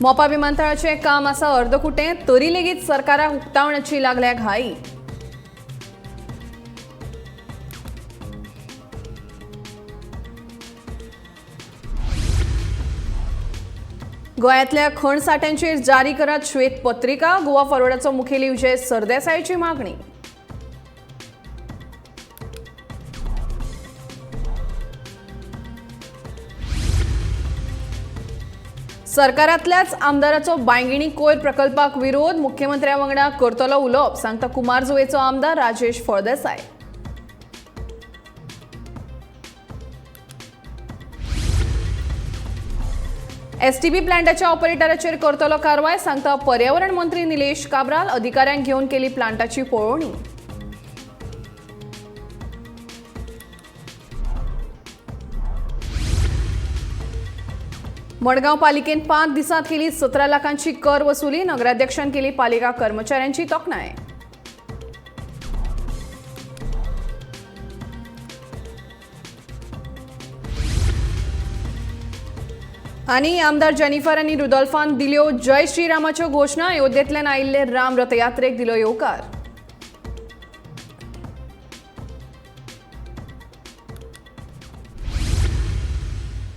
मोपा विमानतळाचें काम आसा अर्दकुटें, तरी लेगीत सरकाराक उक्तावण्याची लागल्या घाई. गोंयांतल्या खणसाठ्यांचेर जारी करात श्वेतपत्रिका, गोवा फॉरवर्डाचो मुखेली विजय सरदेसायाची मागणी. सरकारांतल्याच आमदाराचो बांयगिणी कोयर प्रकल्पाक विरोध, मुख्यमंत्र्या वांगडा करतलो उलोवप, सांगता कुमारजुवेचो आमदार राजेश फळदेसाय. एसटीपी प्लांटाच्या ऑपरेटराचेर करतलो कारवाय, सांगता पर्यावरण मंत्री निलेश काब्राल. अधिकाऱ्यांक घेवन केली प्लांटाची पळोवणी. मडगांव पालिकेन 5 दिसांत केली 17 लाखांची कर वसुली, नगराध्यक्षान केली पालिका कर्मचाऱ्यांची तोखणाय. आनी आमदार जेनिफर आनी रुदोल्फान दिल्यो जय श्रीरामाच्यो घोशणा, अयोध्येंतल्यान आयिल्ले राम रथयात्रेक दिलो येवकार.